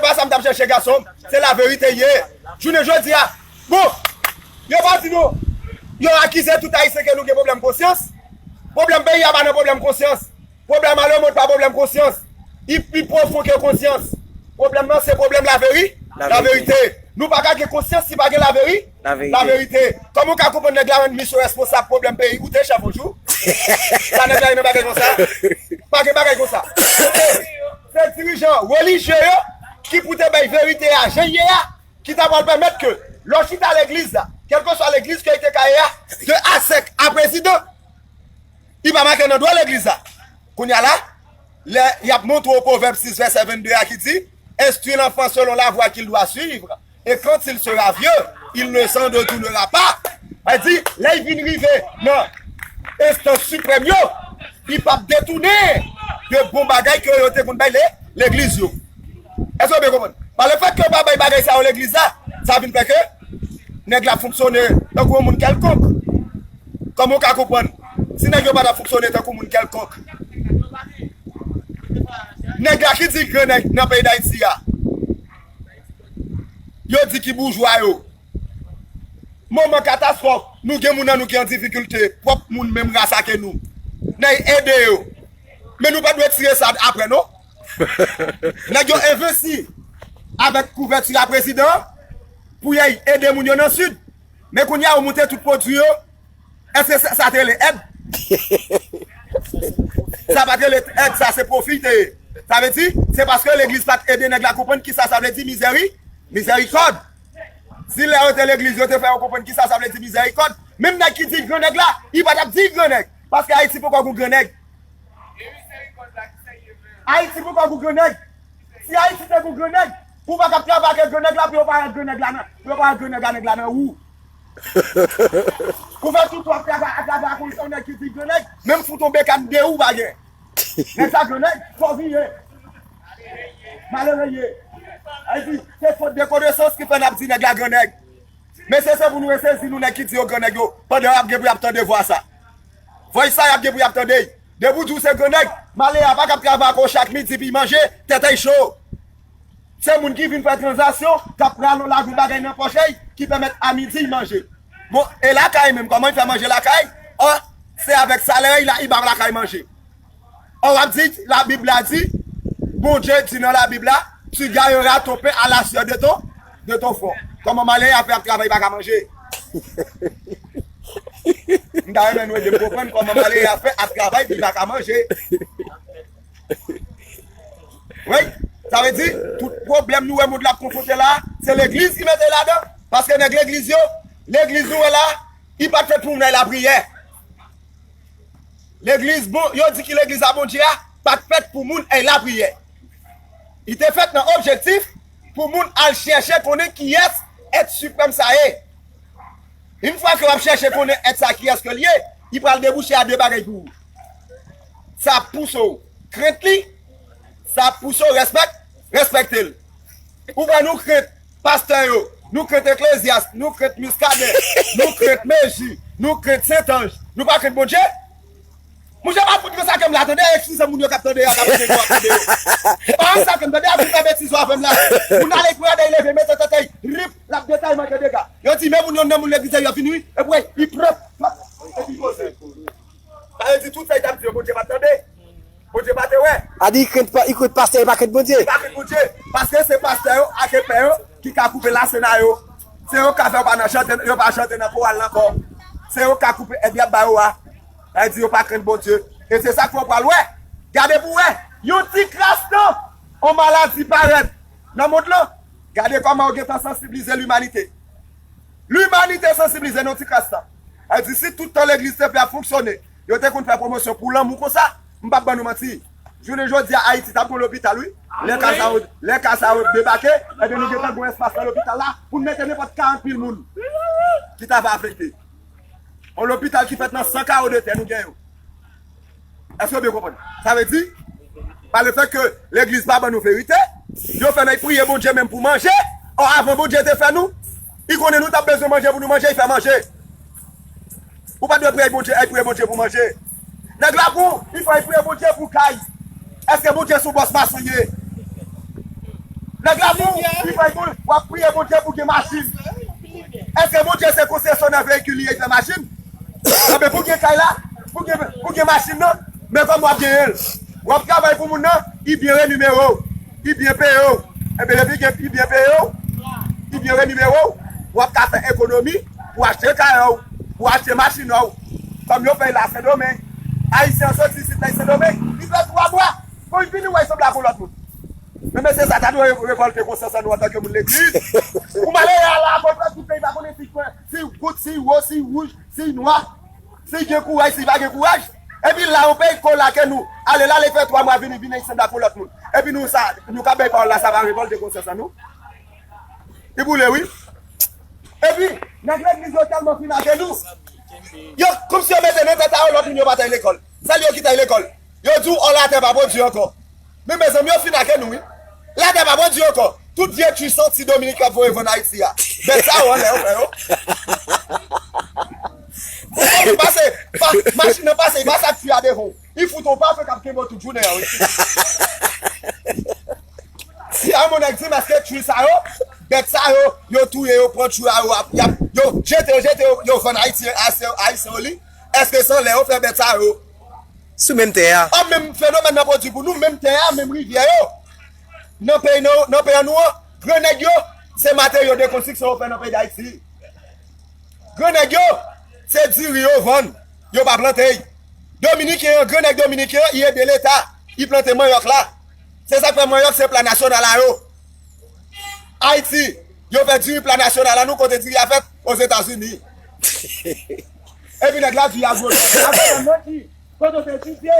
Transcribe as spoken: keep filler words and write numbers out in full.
pa sa m t ap chèche, gason m. Se laverite l ye. Jounen jodi a, bon, yo pa di nou, yo akize tout Ayisyen ke nou gen pwoblèm konsyans. Pwoblèm peyi a pa nan pwoblèm konsyans. Pwoblèm a lemonn pa pwoblèm konsyans. Li pi pwofon ke konsyans. Pwoblèm nan se pwoblèm laveri-, laverite. Nou pa ka gen konsyans si pa gen laveri-, laverite. Kòman w ka konprann nèg la rann misyon responsab pwoblèm peyi? Ou te chèf yon jou? Sa nèg la ye nan bagay konsa? Pa gen bagay konsa. Se dirijan relijye yo ki pou te bay verite a jan l ye a, ki ta pral pèmèt ke lè w chita legliz la, kèlkeswa legliz ke li te ka ye a, de a sèk a prezidan, li pa make nan dwa legliz la. Kounye a la, lè y ap montre w Pwovèb sis vèsè vennde a ki di, Instruis l'enfant selon la voie qu'il doit suivre, et quand il sera vieux, il ne s'en détournera pas. Sa di, lè y vin rive nan enstans siprèm yo, li p ap detounen de bon bagay ke yo te konn bay le-, legliz yo. Èske w byen konprann? Pa lefèt ke yo pa bay bagay sa yo legliz la, sa vin fè ke nèg la fonksyone tankou yon moun kèlkonk. Kòman w ka konprann? Si nèg yo pa ta fonksyone tankou moun kèlkonk, nèg la ki di grann nèg nan peyi Dayiti a, yo di ki boujwa yo. Moman katastwòf, nou gen moun nan nou ki an difikilte, pwòp moun menm ras ake nou. N a ede yo. Men nou pa dwe tire sa apre, non. Nèg yo envesti avèk kouvèti a prezidan pou y al ede moun yo nan Sid. Men kounye a, yo moute tout pwodui yo. Èske sa, sa te rele èd? Sa pa te rele èd, sa se pwofi te ye. Sa vle di, se paske legliz pa t ede nèg la konprann kisa sa vle di mizèri-, mizèrikòd. Si lè yo te legliz, yo te fè yo konprann kisa sa vle di mizèrikòd, menm nèg ki di l grannèg la, li pa t ap di l grannèg. Paske Ayiti poko gon grannèg. Ayiti poko gon grannèg. Si Ayiti te gon grannèg, ou pa t ap travay ak grannèg la pou yo pa wè grannèg la nan, pou yo pa wè grannèg la, nèg la nan ou. Ou fè tout w ap travay, ap travay ak yon nèg ki di grannèg, menm fout yon bekàn de ou pa gen. Nèg sa grannèg, fò vin ye. Malere ye. Sa vle di, se fot de konesans ki fè n ap di nèg la grannèg. Mesye, se pou nou resezi nou nèg ki di yo grannèg yo, pandan y ap gen pou y ap tande vwa sa. Vwa sa y ap gen pou y ap tande. Depi w di w se grannèg, malere a pa kab travay ak ou chak midi pou y manje, tèt a y cho. Se moun ki vin fè tranzaksyon, k ap rale yon lavi bagay nan pòch li, ki pèmèt a midi y manje. Bon, e lakay menm, kòman y fè manje lakay? Ò, se avèk salè y la, y ba lakay manje. Ò, w ap di, Labib la di, Bondye di nan Labib la, tu gagneras ton pain à la sueur de ton, de ton front. Kòman malere a fè ap travay, pa ka manje? M ta renmen nou ede m konprann kòman malere a fè ap travay, li pa ka manje. Wi, sa vle di, tout pwoblèm nou wè mond la ap konfwonte la, se legliz ki mete ladan. Paske nèg legliz yo, legliz nou wè la, li pa t fèt pou moun al lapriyè. Legliz, bon, yo di ki legliz a Bondye a pa t fèt pou moun al lapriyè. Li te fèt nan objektif pou moun al chèche konnen kiyès èt siprèm sa ye. Yon fwa ke w ap chèche konnen èt sa kiyès ke l ye, li pral debouche a de bagay pou ou. Sa ap pouse w krent li, sa ap pouse w respèk-, respekte l. Ou wè nou krent pastè yo, nou krent Eklezyas, nou krent Miskaden, nou krent Meji, nou krent Sentanj. Nou pa krent Bondye? Monchè, pa fout nan sa ke m la, tande, eskize moun yo k ap tande a, k ap tande yo, ap tande yo. Pa nan sa ke m tande a, pou fè betiz yo avè m la. Moun ale pou gade, leve, mete tèt li, rip, l ap detay manke dega. Yo di, men moun yo, nan moun legliz yo vini, wi, epi, wi, li pran, epi poze. Sa vle di tout sa li t ap di yo, Bondye pa t tande. Bondye pa te wè. A di, li krent pa-, li krent pastè, li pa krent Bondye. Li pa krent Bondye. Paske se pastè yo ak epè yo ki ka koupe lasena yo. Se yo k ka fè yo pa nan chante, yo pa chante nan koral la ankò. Se yo k ka koupe èd y ap ba yo a. Sa vle di yo pa krent Bondye. E se sa k fè w pral wè. Gade pou w wè. Yon ti kras tan, yon maladi parèt nan mond lan. Gade kòman yo gentan sansiblize limanite. Limanite sansiblize nan ti kras tan. Sa vle di si tout tan legliz te fè ap fonksyone, yo te konn fè pwomosyon pou lanmou konsa, m p ap ban nou manti. Jounen jodi a, Ayiti t ap gon lopital, wi. Lè ka sa yo, lè ka sa yo debake, ebyen nou gentan gon espas nan lopital la pou n mete nenpòt karant mil moun ki ta va afekte. Yon lopital ki fèt nan san kawo de tè nou gen yo. Èske w byen konprann? Sa vle di, pa lefèt ke legliz pa ban nou verite, yo fè n al priye Bondye menm pou manje. Ò, avan Bondye te fè nou, li konnen nou t ap bezwen manje pou nou manje, li fè manje. Ou pa dwe priye Bondye, al priye Bondye pou manje. Nèg la pou, li fè al priye Bondye pou kay. Èske Bondye se yon bòs masonye? Nèg la pou li fè pou w ap priye Bondye pou gen machin. Èske Bondye se konsesyonè veyikil li ye fè machin? Anben pou gen kay la, pou gen, pou gen machin nan, men kòman w ap genyen l? W ap travay pou moun nan, li byen renimere w, li byen peye w. Enben depi gen, li byen peye w, li byen renimere w, w ap ka fè ekonomi pou achte kay ou, pou achte machin ou. Kòm yo fè l la Sendomeng, Ayisyen an soti isit la Sendomeng, li fè twa mwa, pou l vini wè l sanble ak yon lòt moun. Men mesye sa ta dwe re- revòlte konsyans an nou antanke moun legliz. Ou malere a la, akontrè tout peyi pa konnen si kwen, si gout, si wo, si wouj, si nwa, si gen kouraj, si pa gen kouraj. Epi la, yon peyi ko lake nou, ale la, li fè twa mwa, vini, vini, sanble ak yon lòt moun. Epi nou sa, nou ka bay pawòl la, sa pa revòlte konsyans an nou? Li boule, wi. Epi, nèg legliz yo tèlman fin ake nou. Yo, kòmsi yo mete nan tèt a yo, lòt moun yo pa t al lekòl. Sèl yo ki t al lekòl. Yo di w, ò, latè pa pwodui ankò. Men mezanmi, yo fin ake nou, wi. Latè pa pwodui ankò. Tout vye twi santi Dominik yo ap voye vann Ayiti a. Bèt sa yo anlè yo, frè yo. Ou pase, pa, machin nan pase, li pase ak twi a devan w. Li fout w pa fè k ap kenbe w tout jounen an, wi. Si a mon nèg di m, èske twi sa yo, bèt sa yo, yo touye, yo pran twi a, yo ap, y ap, yo jete, yo jete, yo, yo vann Ayiti, Ayisyen, Ayisyen yo li. Èske se anlè yo fè bèt sa yo? Sou menm tè a. An menm fenomèn nan pwodui pou nou, menm tè a, menm rivyè yo. Nan peyi, nan, nan peyi an nou an, gran nèg yo, se materyo de konstriksyon yo fè nan peyi Dayiti. Gran nèg yo, se diri yo vann, yo pa plante y. Dominiken an, gran nèg dominiken an, li ede leta, li plante manyòk la. Se sa k fè manyòk se pla nasyonal a yo. Ayiti, yo fè diri pla nasyonal an nou kote diri a fèt, Ozetazini. Epi nèg la di a gwo. Avè nan ki? Kote w te etidye?